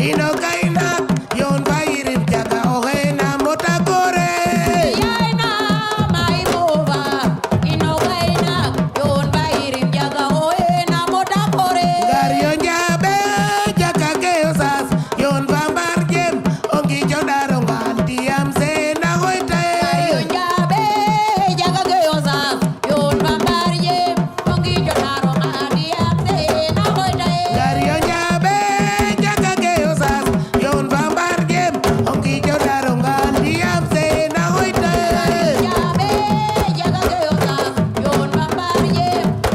ino gaina yon bayirim jaga ohena mota gore yaina mai bova ino gaina yon bairim jaga ohena mota kore gar yon jabe jaga geosas yon bambar jem ongi jodaro ngantiam se na hoite yon jabe jaga geosa yon bambarje ongi jodaro ngadi amse na hoyde gar yon jabe jaga geosas yon bambar jem ongi jodaro ngantiam se na hoite jabe jaga geosa yon bambarje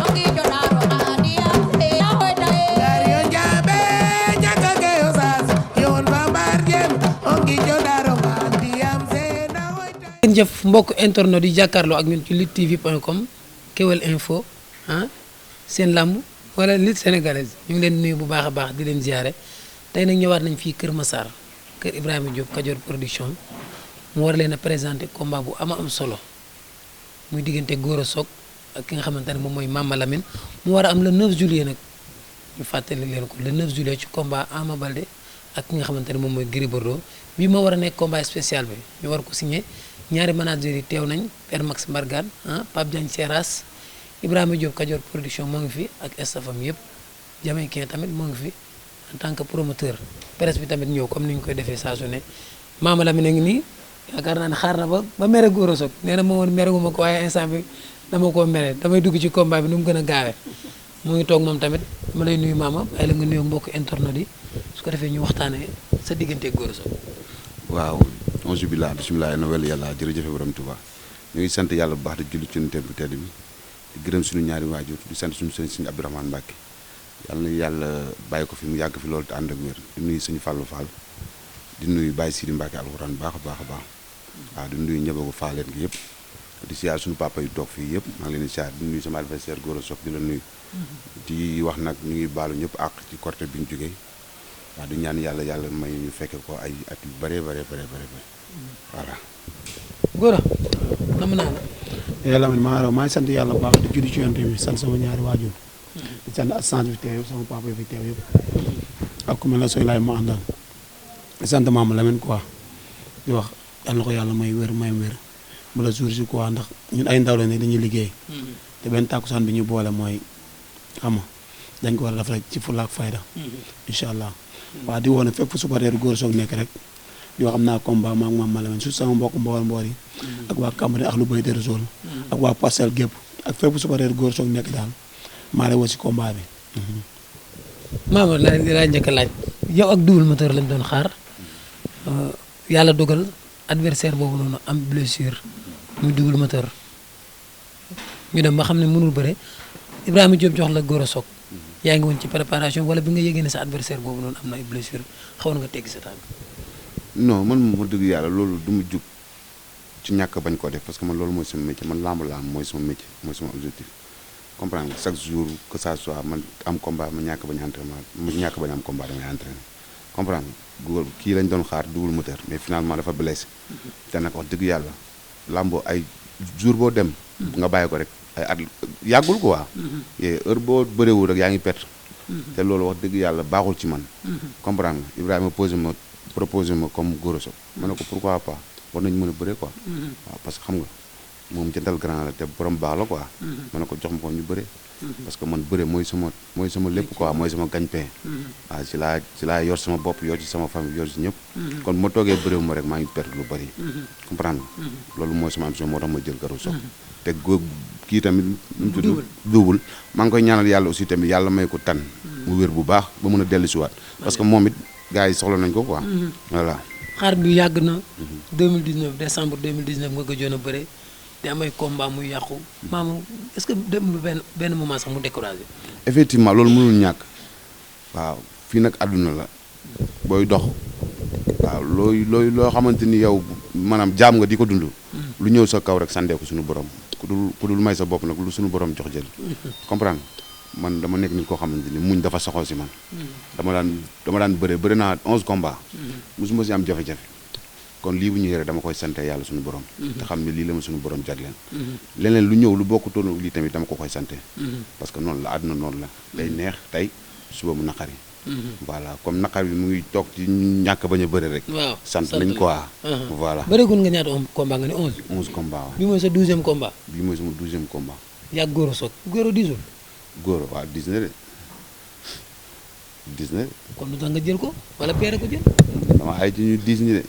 ongi jodaro ngadi amse na hoyde gar yon jabe jaga geosas yon bambar jem ongi jodaro ngantiam se na hoite ngeen jëf mbokk internet di jàkkaarloo ak ñun ci luttetv.com Kewel Info seen làmb wala lutte sénégalaise ñu ngi leen nuyu bu baax a baax di leen ziare tey nag ñëwaat nañ fii Kër Massar kër Ibrahima Diop Kajoor production mu war leen a présenter combat bu am solo muy diggante Gora Sock ak ki nga xamante ne moom mooy Mama Lamine mu war a am le 9 juillet nag ñu fàttali leen ko le 9 juillet ci combat Ama Baldé ak ki nga xamante ne moom mooy Gris Bordeaux bii ma war a nekk combat spécial bi ñu war ko signé ñaari manager yi teew nañ Père Max Mbargane Pape Diagne Seras Ibrahima Diop Kajoor production moo ngi fi ak staffam yëpp Jamaïcain tamit moo ngi fi en tant que promoteur presse bi tamit ñëw comme ni ñu koy defee saa su ne Mama Lamine a ngi nii yaakaar naa ne xaar na ba mere Gora Sock nee na ma woon mere gu ma ko waaye instant bi dama koo mere damay dugg ci combat bi nu mu gën a gaawee mu ngi toog moom tamit ma lay nuyu Mama ay la nga nuyu mbokk internet yi su ko defee ñu waxtaanee sa diggante Gora Sock. waaw onze billah bisimilah na wel yàlla jërëjëfe borom Tuubaa ñu ngi sant yàlla bu baax di julli ci yonent bu tedd bi di gërëm suñu ñaari waajur di sant suñu sëriñ suñu Abdourahmane Mbacke yàlla na yàlla bàyyi ko fi mu yàgg fi loolu te ànd ak wér di nuyu suñu Fallou Fall di nuyu Baye Sidi Mbacke alxuraan baax a baax a baax waaw di nuyu ñëbagu faaleen gi yëpp di siyaar suñu papa yu toog fii yëpp maa ngi leen di siyaar di nuyu sama adversaire Gora Sock di la nuyu di wax nag ñu ngi baalu ñëpp àq ci corté bi ñu jógee waaw di ñaan yàlla may ñu fekke ko ay at yu bare voilà. Gora nam naa la. yàlla maa ngi sant yàlla bu baax di julli ci yonent bi sant sama ñaari waajur di sant assistance bi teew yëpp sama papa yi fi teew yëpp ak ku mel ne sooy laay ma àndal di sant Mama Lamine quoi di wax yàlla na ko yàlla may wér ba la jour si quoi ndax ñun ay ndaw la ne dañuy liggéey te benn tàkkusaan bi ñu boole mooy xam nga dañ ko war a def rek ci fulla ak fayda incha allah waaw di woon ne fépp fu supporter Gora Sock nekk rek yoo xam naa combat maag Mama Lamine surtout sama mbokk mboor yi ak waa Cambérène ak lu bëri de Rosol ak waa Parcelles gépp ak fépp supporter Gora Sock nekk daal maa lay woo si combat bi. Mama laa njëkk a laaj yow ak Double Moteur lañ doon xaar yàlla dogal adversaire boobu noonu am blessure muy Double Moteur ñu dem ba xam ne mënul bëre Ibrahima Diop jox la Gora Sock yaa ngi woon ci préparation wala bi nga yëgee ne sa adversaire boobu noonu am na ay blessure xawoon nga teggi sa tànk. non man moom wax dëgg yàlla loolu du mu jug ci ñàkk bañ koo def parce que man loolu mooy sama métier man lamb mooy sama métier mooy sama objectif comprendre nga chaque jour que ça soit man am combat ma ñàkk bañ entraînement ma ñàkk bañ am combat damay entraîné comprendre nga kii lañ doon xaar Double Moteur mais finalement dafa blessé te nag wax dëgg yàlla lamb ay jour boo dem nga bàyyi ko rek ay at yàggul quoi heure boo bëreewul rek yaa ngi perte te loolu wax dëgg yàlla baaxul ci man comprendre nga Ibrahima proposé ma comme Gora Sock ma ne ko pourquoi pas war nañu mën a bëre quoi waaw parce que xam nga moom jëndal grand la te borom baax la quoi ma ne ko jox ma ko ñu bëre parce que man bëre mooy sama lépp quoi mooy sama gagne-pain waaw si laa yor sama bopp yor ci sama famille yor ci ñëpp kon bu ma toogee bëre ma rek maa ngi perdre lu bëri comprendre nga loolu mooy sama ambition moo tax ma jël Gora Sock te kii tamit nu mu tudd Double maa ngi koy ñaanal yàlla aussi tamit yàlla may ko tan mu wér bu baax ba mën a dellu si waat parce que moom it gars yi soxla nañ ko quoi voilà xaar bi yàgg na 2019 décembre 2019 nga gëjoon a bëre di am ay combat muy yàqu maam est-ce que dem benn moment sax mu découragé. effectivement loolu mënul ñàkk waaw fii nag àdduna la booy dox waaw loo xamante ni yow maanaam jaam nga di ko dund lu ñëw sa kaw rek sandee ko suñu borom ku dul may sa bopp nag lu suñu borom jox jël comprendre man dama nekk nit koo xamante ni muñ dafa soxoo si man dama daan bëre naa 11 combats mosuma si am jafe-jafe kon lii bu ñëwee rek dama koy sante yàlla suñu borom te xam ne lii la ma suñu borom jagleen leneen lu ñëw lu bokkutoon lii tamit dama ko koy sante parce que noonu la àdduna noonu la day neex tey suba mu naqari voilà comme naqar bi mu ngi toog ci ñàkk bañ a bëri rek. waaw sant nañ quoi. voilà bëreegul nga ñaata combat nga ne 11. 11 combat waaw. bi mooy sa 12e combat. bii mooy sama 12e combat. yàgg Gora Sock Gora diisul. góor waaw 10 na de 10 na de. kon lu tax nga jël ko wala peere ko jël. dama ay ci ñu 10 ñi de.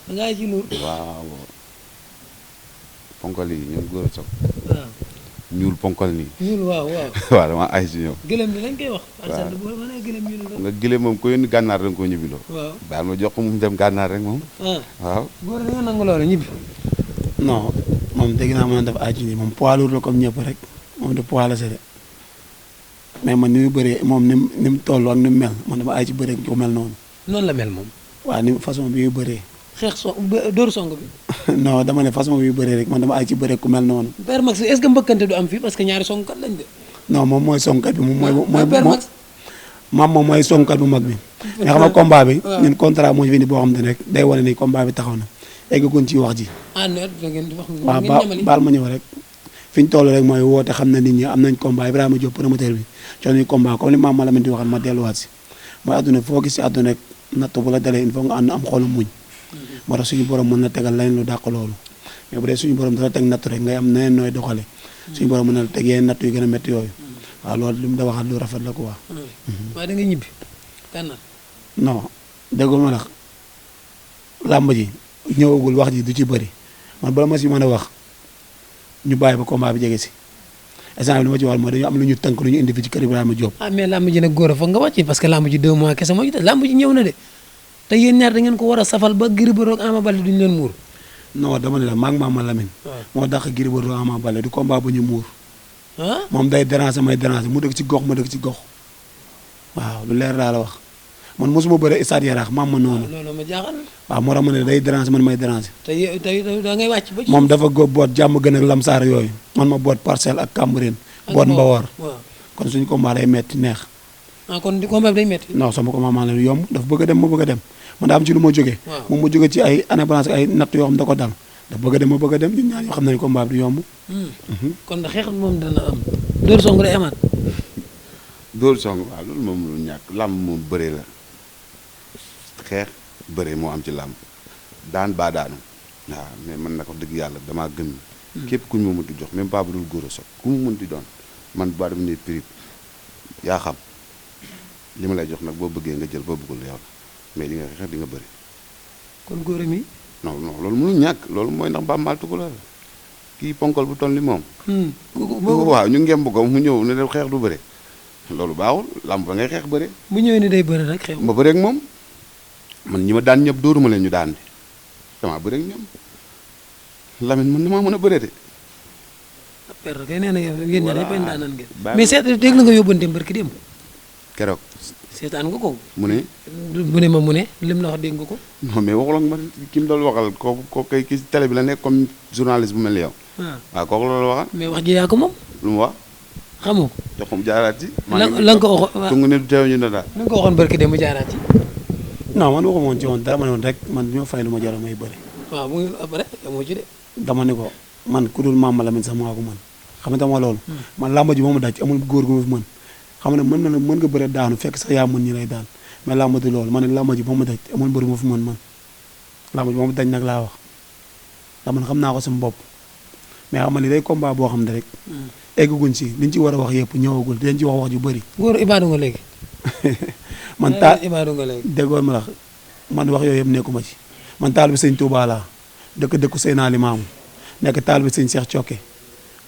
da ngaa ci luur. waaw ponkal yi ñoom Gora Sock waaw ñuul ponkal nii. ñuul waaw waaw. waaw dama ay ci ñoom. gëlëm bi lañ koy wax. waaw Alassane bu ma nee gëlëm ñuul la. nga gële moom ko yónni gànnaar da nga koo ñibbiloo. waaw baal ma jox ko mu dem gànnaar rek moom. waaw. Gora da nga nangu loolu ñibbi. non moom dégg naa mën a def aaju nii moom poids lourd la comme ñëpp rek moom de poids la de mais man ni mu bëree moom ni mu toll ak ni mu mel man dama ay ci bëree ku mel noonu. noonu la mel moom. waaw ni façon bi muy bëree. xeex dóor song bi. non dama ne façon bi muy bëree rek man dama ay ci bëree ku mel noonu. Père Max est-ce que mbëkkante du am fii parce que ñaari songkat lañ de. non moom mooy songkat bi moom mooy. Père Max. moom mooy songkat bu mag bi. nga xam ne combat bi. waaw ñun contrat moo ñu fi indi boo xam ne rek day wane ni combat bi taxaw na eggaguñ ci wax ji. ah non da ngeen di wax. waaw baal ma ñëw rek fi ñu toll rek mooy woote xam na nit ñi am nañ combat Ibrahima Diop promoteur bi jox nañu combat comme li Mame Malamine di waxal ma delluwaat si mooy àdduna foo gis si àdduna rek natt bu la dalee il faut nga ànd am xolu muñ moo tax suñu borom mën na tegal leneen lu dàq loolu mais bu dee suñu borom dala teg natt rek ngay am neneen nooy doxale suñu borom mën na la teg yeneen natt yu gën a métti yooyu waaw loolu li mu da waxaat lu rafet la quoi. waaw da nga ñibbi gànnaar. non déggoo ma la làmb ji ñëwagul wax ji du ci bëri man bala ma si mën a wax ñu bàyyi ba combat bi jege si instant bi li ma ci wax mooy dañu am lu ñu tënk lu ñu indi fi ci kër Ibrahima Diop. ah mais làmb ji nag Gora foog nga wàcc parce que làmb ji 2 mois kese moo ci des làmb ji ñëw na de te yéen ñaar da ngeen ko war a safal ba Gris Bordeaux ak Ama Baldé duñu leen muur. non dama ne la maag Mama Lamine. moo dàq Gris Bordeaux Ama Baldé du combat bu ñu muur. ah moom day déranger may déranger mu dëkk ci gox ma dëkk ci gox waaw lu leer laa la wax man mosuma bëre stade Yaraax maam ma noonu. loolu ma jaaxal. waaw moo tax ma ne day déranger man may déranger. te da ngay wàcc ba ci. moom dafa boot jàmm gën ak lamsaar yooyu man ma boot Parcelles ak Cambérène. boot Mbawar waaw kon suñu combat day metti neex. ah kon di combat bi day metti. non sama combat maa leen yomb dafa bëgg a dem ma bëgg a dem man daa am ci lu ma jógee. waaw moom ma jógee ci ay année balance ay natt yoo xam da ko dal dafa bëgg a dem ma bëgg a dem ñun ñaar yoo xam ne combat bi du yomb. kon da xeex moom dana am. dóor song day amaat. dóor song waaw loolu moom lu ñàkk làmb moom bëree la xeex bëree moo am ci làmb daan baa daanu waaw mais man nag wax dëgg yàlla damaa gëm képp ku ñu ma mënti jox même pas bu dul Gora Sock ku mu mënti doon man ba dama ne prix yaa xam li ma lay jox nag boo bëggee nga jël boo bëggul yow mais di nga xeex di nga bëri. kon Gora mi. non non loolu mënul ñàkk loolu mooy ndax Mbaam Maal Tukulóor la kii ponkal bu toll ni moom. waaw ñu ngemb ko mu ñëw ne def xeex du bëre loolu baaxul làmb ba ngay xeex bëre. bu ñëwee ni day bëre rek xeex. ma bëre ak moom man ñi ma daan ñëpp dóoruma leen ñu daan de damaa bëre ak ñoom Lamine man damaa mën a bëre de. père kay nee na yéen ñaar ñëpp daan nan ngeen. bàyyi mais seet dégg na nga yóbbante barki démb. keroog seetaan nga ko. mu ne. mu ne lim la wax dégg nga ko. non mais waxul ak ma ki mu doon waxal kooku kay ki télé bi la nekk comme journaliste bu mel ni yow. waaw kooku loolu waxal. mais wax ji yaa ko moom. lu mu wax. xamoo ko. jox ko mu jaaraat ci. la nga ko waxoon waaw tungu ne du teew ñu ne daal. la nga ko waxoon barki démb jaaraat ci. non man waxuma woon ci woon dara ma ne woon rek man bi ma fay lu ma jaral may bëri. waaw bu après amoo ci de. dama ne ko man ku dul Mama Lamine sax maa ko mën xam nga dama loolu. man làmb ji moomu daj amul góor gu ma fi mën xam ne mën nga bëre daanu fekk sax yaa mën ñi lay daan mais làmb ji loolu ma ne làmb ji moomu daj amul mbër ma fi mën man làmb ji moomu daj nag laa wax ndax man xam naa ko sama bopp mais xam nga li day combat boo xam ne rek. eggaguñ si liñ ci war a wax yëpp ñëwagul dañ ci wax ju bëri. góor ibaadu nga léegi. man taal ibaadu nga léegi. déggoon ma la man wax yooyu yëpp nekkuma ci man taal bi sëñ Touba laa dëkku Seydina Limaamu nekk taal bi sëñ Cheikh Cokke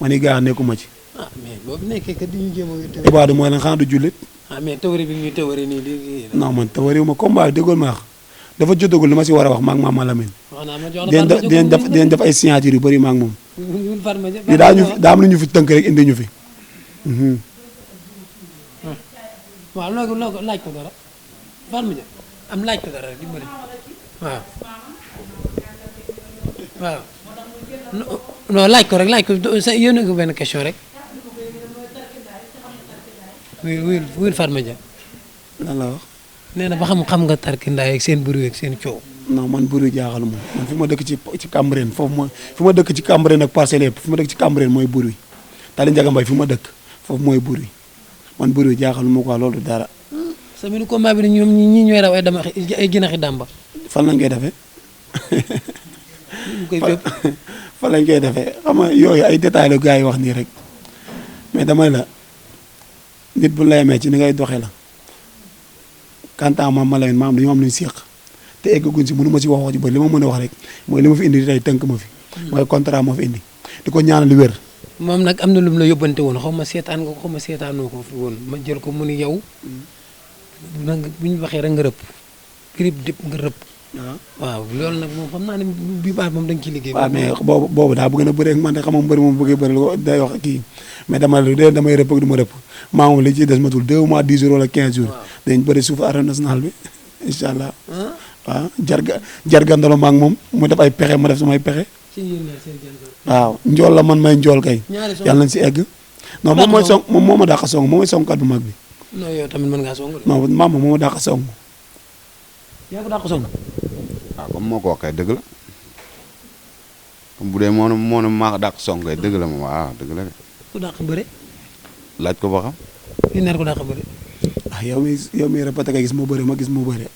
man yi gaa nekkuma ci. ah mais boobu nekkee kat di ñu jéem a. ibaadu mooy lan xanaa du jullit. ah mais tawari bi ñuy tawari nii di. non man tawari ma combat déggoon ma wax dafa jotagul li ma si war a wax maag Mama Lamine. wax naa ma jox la dinañ def ay signature yu bëri maag moom. farma daa am lu ñu fi tënk rek indi ñu fi. waaw loo laaj ko dara farma ja am laaj ko dara rek dimbali waaw waaw non laaj ko rek laaj ko yónnee ko benn question rek wuyul farma ja lan la wax. nee na ba xam nga tarkindaay ak seen bruit ak seen coow. non man bruit jaaxalu ma man fi ma dëkk ci Cambérène foofu mooy fi ma dëkk ci Cambérène ak Parcelles yëpp fi ma dëkk ci Cambérène mooy bruit Tali Ndiaga Mbaye fi ma dëkk foofu mooy bruit man bruit jaaxalu ma quoi loolu dara semaine combat bi ñoom ñi ñooy raw ay ginaxi dàmba. fan lañ koy defee. ñu koy fépp. fan lañ koy defee xam nga yooyu ay détails la gars yi wax nii rek mais damay la nit bu la yemee ci ni ngay doxee la kantaa maam ma lawen maam dañoo am lu ñu séq te eggaguñ si mënu ma si wax ji ba li ma mën a wax rek mooy li ma fi indi tey tënk ma fi. mooy contrat moo fi indi di ko ñaanal lu wér. moom nag am na lu mu la yóbbante woon xaw ma seetaan nga ko xaw ma seetaanoo ko fi woon ma jël ko mu ni yow. bu ñu waxee rek nga rëpp. grip dip nga rëpp. waaw loolu nag moom xam naa ne bii baax moom da nga ciy liggéey. waaw mais boobu daa bëgg na bëre ak man de xam nga mbëri moom bëggee bëri day wax kii mais damay rëpp ak du ma rëpp maa moom li ci des matul 2 mois 10 jours wala 15 jours. dañ bëri suuf arène nationale bi incha allah. waaw jargandalo ma ak moom mu def ay pexe ma def samay pexe. waaw njool la man may njool kay. yàlla nañ si egg. non moom mooy song moom moo ma dàq song moom mooy songkat bu mag bi. non yow tamit mën ngaa song. non maam moo ma dàq song. yaa ko dàq song. waaw comme moo ko wax kay dëgg la comme bu dee moo ne maa ko dàq song kay dëgg la moom waaw dëgg la de. ku dàq bëre. laaj ko ba xam. fii nar ko dàq bëre. yow mi répété nga gis moo bëre ma gis moo bëre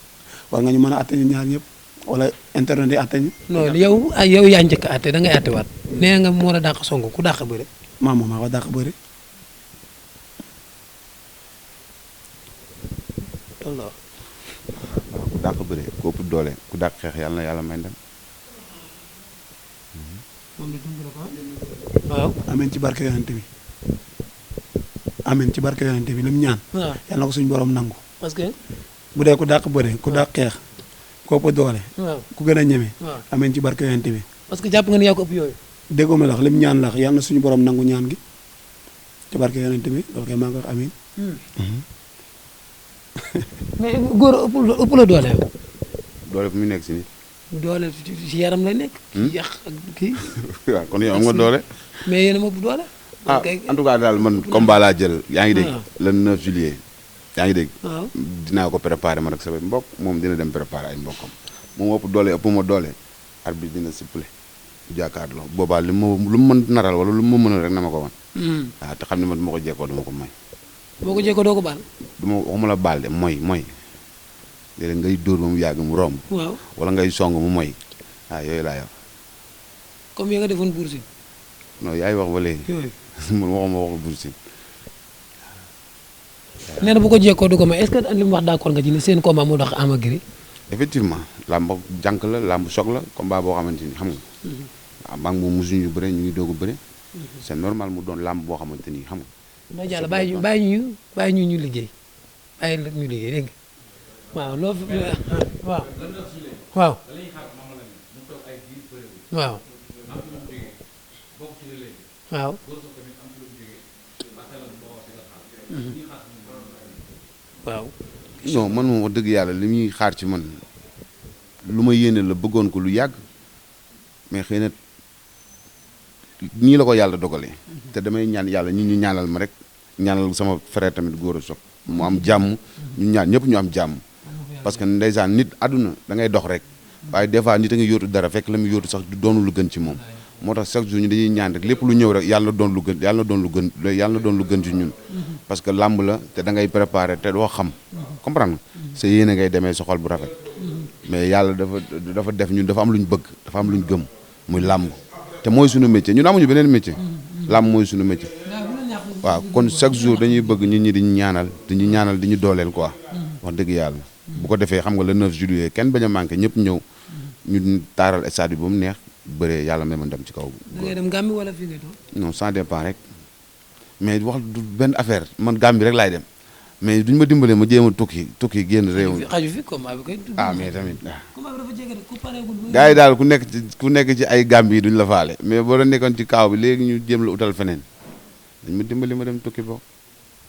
war nga ñu mën a atte ñu ñaar ñëpp wala internet yi atte ñu. non yow yaa njëkk a atte da ngay atte waat. nee nga moo la dàq song ku dàq bëre. maam maa ko dàq bëre. Allah. waaw ku dàq bëre ku ëpp doole ku dàq xeex yàlla na yàlla may ndam. waaw. amiin ci barke yonente bi amiin ci barke yonente bi li mu ñaan. waaw yàlla na ko suñu borom nangu. parce que. bu dee ku dàq bëre ku dàq xeex ku ëpp doole. waaw ku gën a ñeme. waaw amiin ci barke yonente bi. parce que jàpp nga ni yaa ko ëpp yooyu. déggoo ma la wax li mu ñaan la wax yàlla na suñu borom nangu ñaan gi ci barke yonente bi loolu kay maa ngi wax amiin. mais góor ëpp la doole yow. doole fu mu nekk si nit. doole ci yaram lay nekk. ci yàq ak kii. waaw kon yow am nga doole. mais yéen a ma ëpp doole. ah en tout cas daal man combat laa jël yaa ngi dégg. waaw le 9 juillet yaa ngi dégg. waaw dinaa ko préparer man ak sama mbokk moom dina dem préparer ay mbokkam moom ëpp doole ëpp ma doole arbitre dina siffler bu jàkkaarloo boobaa lu mu mën naral wala lu mu mënal rek na ma ko wan. waaw te xam ne man du ma ko jekkoo du ma ko may. boo ko jékko doo ko baal. du ma waxuma la baal de mooy léeg-léeg ngay dóor ba mu yàgg mu romb. waaw wala ngay song mu mooy waaw yooyu laa yor. comme ya nga defoon Bour Sine. non yaay wax ba léegi. yooyu. man waxuma waxu Bour Sine. nee na bu ko jékkoo du ko may est-ce que li mu wax d'accord nga ci ni seen combat moo dox Ama Gris. effectivement làmb jànk la làmb choc la combat boo xamante ni xam nga. waaw maa ngi moom mosuñu bëre ñu ngi doog a bëre. c'est normal mu doon làmb boo xamante ni xam nga. Mbaye Diallo bàyyi ñu liggéey bàyyi la ñu liggéey dégg nga waaw loo fi waaw waaw waaw waaw waaw non man moom wax dëgg yàlla li muy xaar ci man lu ma yéene la bëggoon ko lu yàgg mais xëy na nii la ko yàlla dogalee te damay ñaan yàlla ñu ñaanal ma rek ñaanal sama frère tamit Gora Sock mu am jàmm ñu ñaan ñëpp ñu am jàmm parce que ndeysaan nit àdduna da ngay dox rek waaye des fois nit a ngi yóotu dara fekk la mu yóotu sax du doonu lu gën ci moom moo tax chaque jour ñu dañuy ñaan rek lépp lu ñëw rek yàlla na doon lu gën yàlla na doon lu gën ci ñun parce que làmb la te da ngay préparer te doo xam comprendre nga sa yéene ngay demee sa xol bu rafet mais yàlla dafa def ñun dafa am lu ñu bëgg dafa am lu ñu gëm muy làmb te mooy suñu métier ñun amuñu beneen métier làmb mooy suñu métier waaw kon chaque jour dañuy bëgg nit ñi di ñu ñaanal di ñu dooleel quoi wax dëgg yàlla bu ko defee xam nga le 9 juillet kenn bañ a manqué ñëpp ñëw ñu taaral stade bi ba mu neex bëree yàlla may ma dem ci kaw. da ngay dem Gambie wala fii ngay doon. non ça dépend rek mais wax du benn affaire man Gambie rek laay dem mais duñ ma dimbale ma jéem a tukki génn réew mi. xaju fi combat bi kay. ah mais tamit combat bi dafa jege de ku pareegul. gars yi daal ku nekk ci ay Gambie yi duñ la faale mais boo doon nekkoon ci kaaw bi léegi ñu jéem la utal feneen dañ ma dimbali ma dem tukki boobu.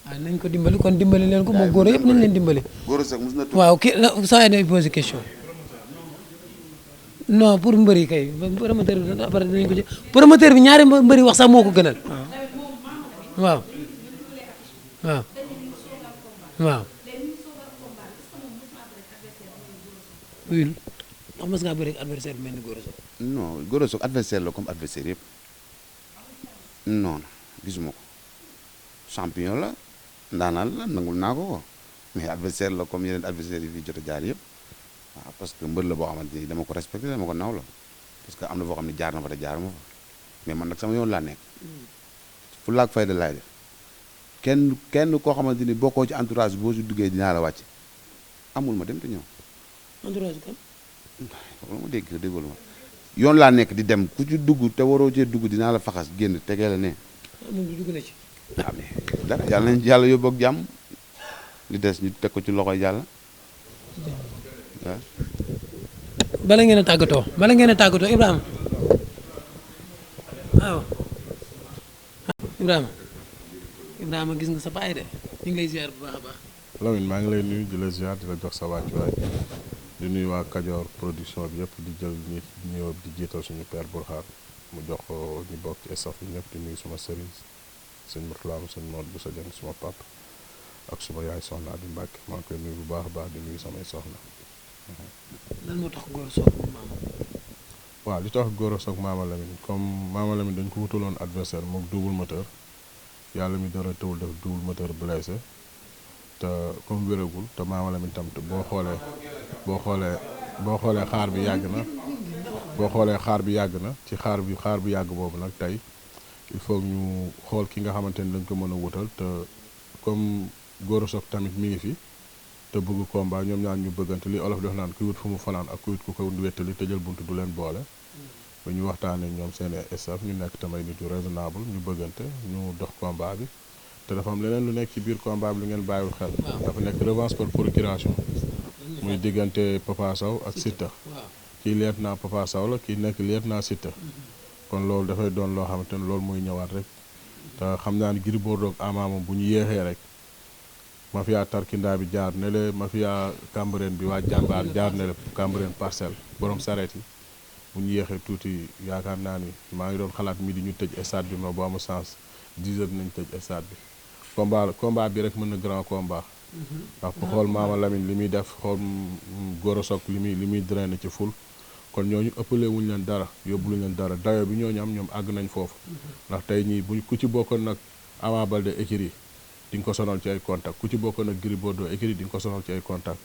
ah nañ ko dimbali kon dimbali leen ko moom góor yëpp nañ leen dimbali. Gora Sock mos na tukki. waaw kii saa yi day posé question. non pour mbëri kay promoteur bi après dinañ ko ci promoteur bi ñaari mbëri wax sax moo ko gënal. waaw waaw waaw. oui ndax mos ngaa bëri ak adversaire bi mel ni Gora Sock. non Gora Sock adversaire la comme adversaire yëpp non gisuma ko champion la ndaanaan la nangul naa ko mais adversaire la comme yeneen adversaire yi fi jot a jaar yëpp waaw parce que mbër la boo xamante ni dama ko respecté dama ko naw la parce que am na foo xam ne jaar na fa te jaaruma fa mais man nag sama yoon laa nekk fu laak fayda laay def kenn koo xamante ni bokkoo ci entourage boo si duggee dinaa la wàcc amul ma dem te ñëw entourage kan loolu ma déggul ma yoon laa nekk di dem ku ci dugg te waroo cee dugg dinaa la faxas génn tegee la ne moom du dugg na ci ah mais dara yàlla nañ yàlla yóbbu ak jàmm li des ñu teg ko ci loxoy yàlla waaw. bala ngeen a tàggatoo Ibrahima waaw Ibrahima gis nga sa baay de ñu ngi lay ziar bu baax a baax. Lamine maa ngi lay nuyu di la ziar di la jox sa wàccuwaay di nuyu waa Kajoor production bi yëpp di jël ñi ñëw di jiital suñu père Bourkhane mu jox ko ñu bokk ci staff yi ñëpp di nuyu suma sëriñ sëñ Mourtala sëñ Maodo bu sa jëng suma papa ak suma yaay soxna Adi Mbacke maa ngi koy nuyu bu baax a baax di nuyu samay soxna. lan moo tax Gora Sock maama. waaw li tax Gora Sock Mama Lamine comme Mama Lamine dañ ko wutaloon adversaire moom double moteur yàlla mi dara tawul def double moteur blessé te comme wéragul te Mama Lamine tam boo xoolee xaar bi yàgg na ci xaar bu yàgg boobu nag tey il faut ñu xool ki nga xamante ni dañ ko mën a wutal te comme Gora Sock tamit mi ngi fi te bëgg combat ñoom ñaar ñu bëggante li olof def naan kuy wut fu mu fanaan ak kuy wut ku ko wettali tëjal buntu du leen boole ba ñu waxtaanee ñoom seen staff ñu nekk tamay nit yu raisonnable ñu bëggante ñu dox combat bi te dafa am leneen lu nekk ci biir combat bi lu ngeen bàyyiwul xel dafa nekk revanche par procuration muy diggante Papa Sow ak Siteu kii leet naa Papa Sow la kii nekk leet naa Siteu kon loolu dafay doon loo xamante ne loolu muy ñëwaat rek te xam naa ni Gris Bordeaux ak Ama moom bu ñu yéexee rek mafia Tarkinda bi jaar ne le mafia Cambérène bi waa jàmbaar jaar ne le Cambérène parcelle borom sareet yi bu ñu yéexee tuuti yaakaar naa ni maa ngi doon xalaat mi di ñu tëj stade bi ma bu amu sens 10 heures nañ tëj stade bi combat bi rek mën na grand combat ndax ku xool Mama Lamine li muy def xool Gora Sock li muy drainer ci ful kon ñooñu ëppale wuñu leen dara yóbbu luñu leen dara dayo bi ñooñu am ñoom àgg nañ foofu ndax tey ñii bu ku ci bokkoon nag Ama Baldé écurie di nga ko sonal ci ay contact ku ci bokkoon nag Gris Bordeaux écurie di nga ko sonal ci ay contact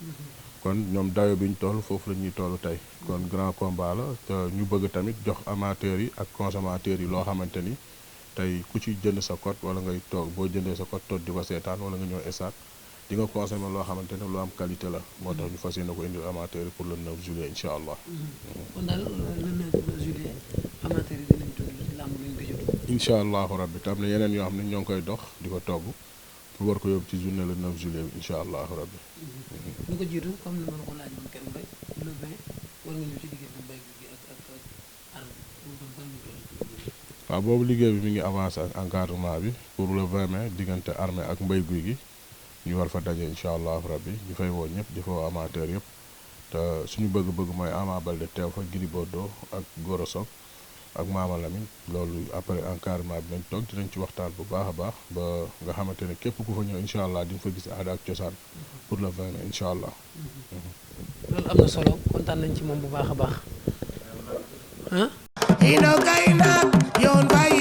kon ñoom dayo bi ñu toll foofu la ñuy toll tey kon grand combat la te ñu bëgg tamit jox amateurs yi ak consommateurs yi loo xamante ni tey ku ci jënd sa code wala ngay toog boo jëndee sa code toog di ko seetaan wala nga ñëw stade di nga consommer loo xamante ne lu am qualité la moo tax ñu fas yéene ko indil amateurs yi pour le 9 juillet incha allah. kon daal le 9 juillet amateurs yi dinañ tudd làmb luñ ko jot. incha allahu rabbi te am na yeneen yoo xam ne ñoo ngi koy dox di ko togg pour war ko yóbbu ci journée le 9 juillet bi incha allahu rabbi. lu ko jiitu comme ni ma la ko laaj woon kenn rek le 20 war nga ñëw ci diggante mbay gi ak arme waaw boobu liggéey bi mi ngi avancé ak encadrement bi pour le 20 mai diggante armée ak mbay guy gi ñu war fa daje incha allahu rabbi ñu fay woo ñëpp di fa woo amateur yëpp te suñu bëgg-bëgg mooy Ama Baldé teew fa Gris Bordeaux ak Gora Sock ak Mama Lamine loolu après encadrement bi nañ toog dinañ ci waxtaan bu baax a baax ba nga xamante ne képp ku fa ñëw incha allah di nga fa gis aada ak cosaan pour le 20 mai incha allah. loolu am na solo kontaan nañ ci moom bu baax a baax ah. ino kay naat yoon fay